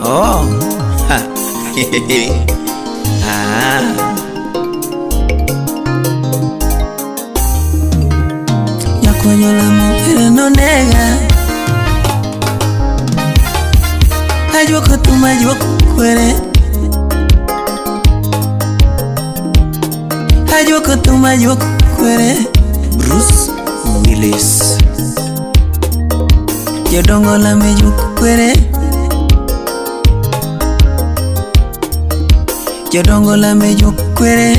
Oh. Ha. Ah. Nyakonyola mopira nonega. Ajuoko thum ajuoko kwere. Ajuoko thum ajuoko kwere. Bruce Willis. Jodongo lame juok kwere. Jodongo lame juok kwere.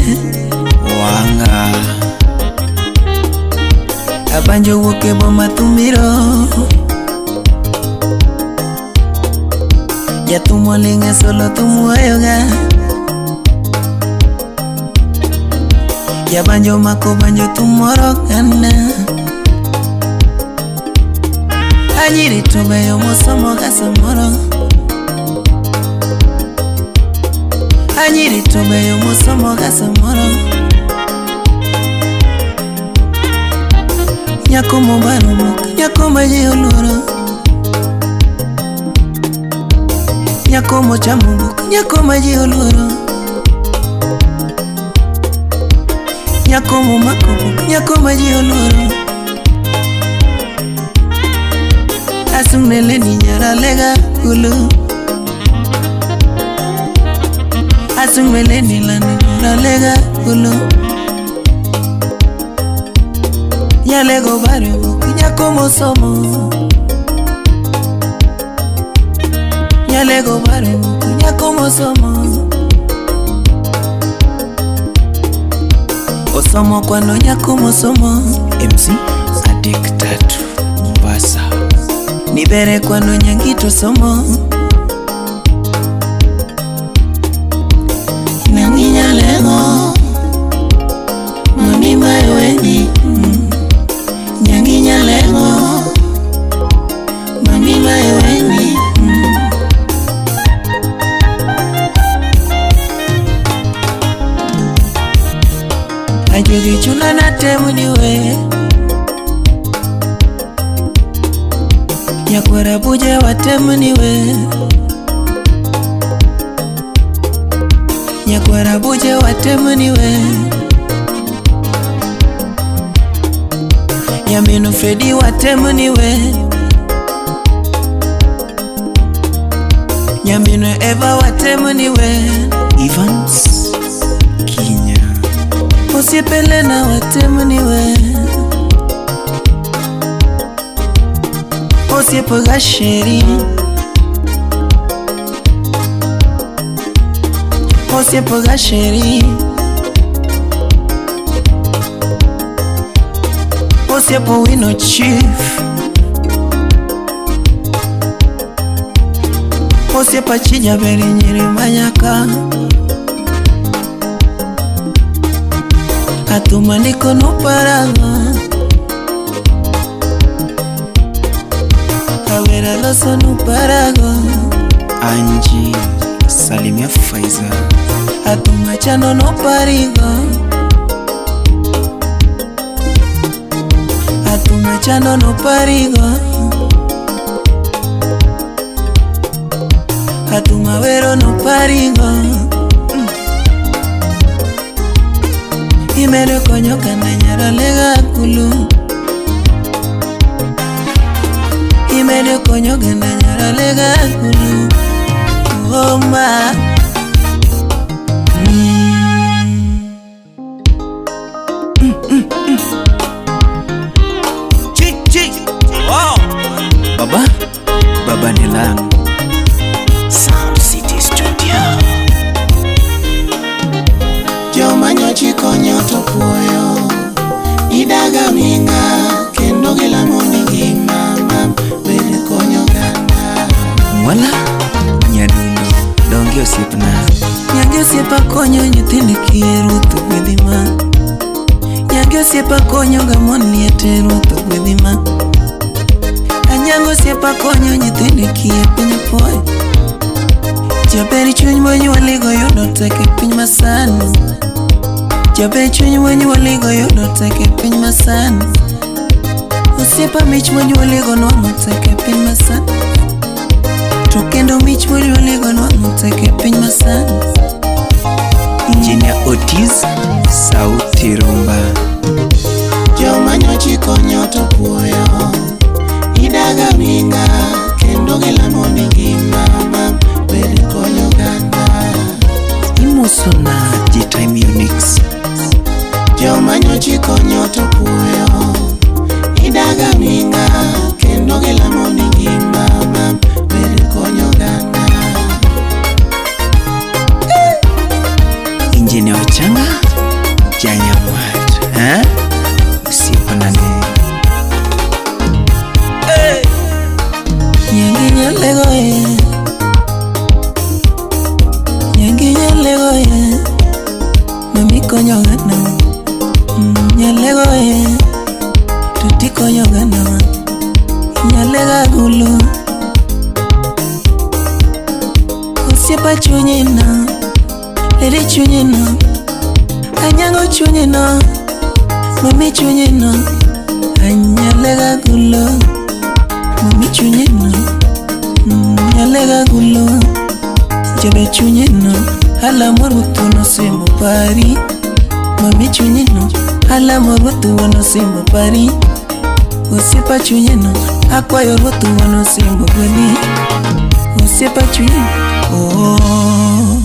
Wanga. Abanjo wuok e boma thumiro. Jathum oling' e solo thum wuoyoga. Jabanjo mako banjo thum moro gana. Anyiri to beyo mosomo ga samoro. Anyiri to beyo mosomo ga samoro. Nyako mobaro mok, nyako ma ji oluoro. Nyako mochamo buk, nyako ma ji oluoro. Nyako momako buk, nyako ma ji oluoro. Asung' ne leni nyaralega gulu. Asung' ne leni lani nyaralega gulu. Nyalego bare buk, nyako mosomo. Nyalego bare buk, nyako mosomo. Osomo kwano nyako mosomo. MC Adek Tatu Mombasa. Nibere kwano nyangito somo. Nangi nyalego mami maweni. Nyangi nyalego mami maweni. Ajogi chuna na temu niwe. Nyakwara buja watemu niwe. Nyakwara buja watemu niwe. Yaminu Fredi watemu niwe. Nyaminu Eva watemu niwe. Evans Kinya. Osiepelena watemu niwe. Osiepo gasheri. Osiepo gasheri. Osiepo wino chief. Osiepa chijaberi nyiri manyaka. Atumaniko no paraga. Awera loso no paraga. Anji Salimia Faiza. Atumachano no parigo. Atumachano no parigo. Atumawero no parigo. Imedo konyo kana nyaralega kulu. Imedo konyo kana nyaralega kulu. Oh ma. Chi chi. Wow. Baba, Baba Nilang. Sound City Studio. Joma nyochi konyo to puoyo idaga minga kendo gilamo ni ngima maber konyo oganda. Mwala Nyadundo donge osiepna. Nyange osiepa konyo nyithind kiye ruoth ogwedhi ma. Nyange osiepa konyo ga mon liete ruoth ogwedhi ma. Anyango osiepa konyo nyithind kiye piny apoyo. Jaber chuny monyuoligo yudo tek e piny masani. Jaber chuny monyuoligo yudo tek e piny masani. Osiepa mich monyuoligo nwang'o tek e piny masani. To kendo mich monyuoligo nwang'o tek e piny masani. Engineer Otis, Sauti Rumba. Joma nyochi konyo to puoyo idaga minga kendo gilamo ni ngima ma bed konyo oganda. Imoso na G-Time Unix. Joma nyochi konyo to puoyo idaga minga kendo gilamo ni ngima ma bed konyo oganda. Engineer Ochanga, Janyamwat. Eh? Osiepna ni. Nyangi nyalego e, nyangi nyalego e, mami konyo oganda. Nyalego e, tuti konyo oganda. Nyalega gulu. Osiepa chunyi no, lady chunyi no, anyango chunyi no, mami chunyi no, anyalega gulo. Mami chunyi no, nyalega gulo. Jabe chunyi no, alamo ruoth nosembo pari. Mami chunyi no, alamo ruoth nosembo pari. Osiepa chunyi no, akwayo ruoth nosembo gwedhi. Osiepa chunyi, oh.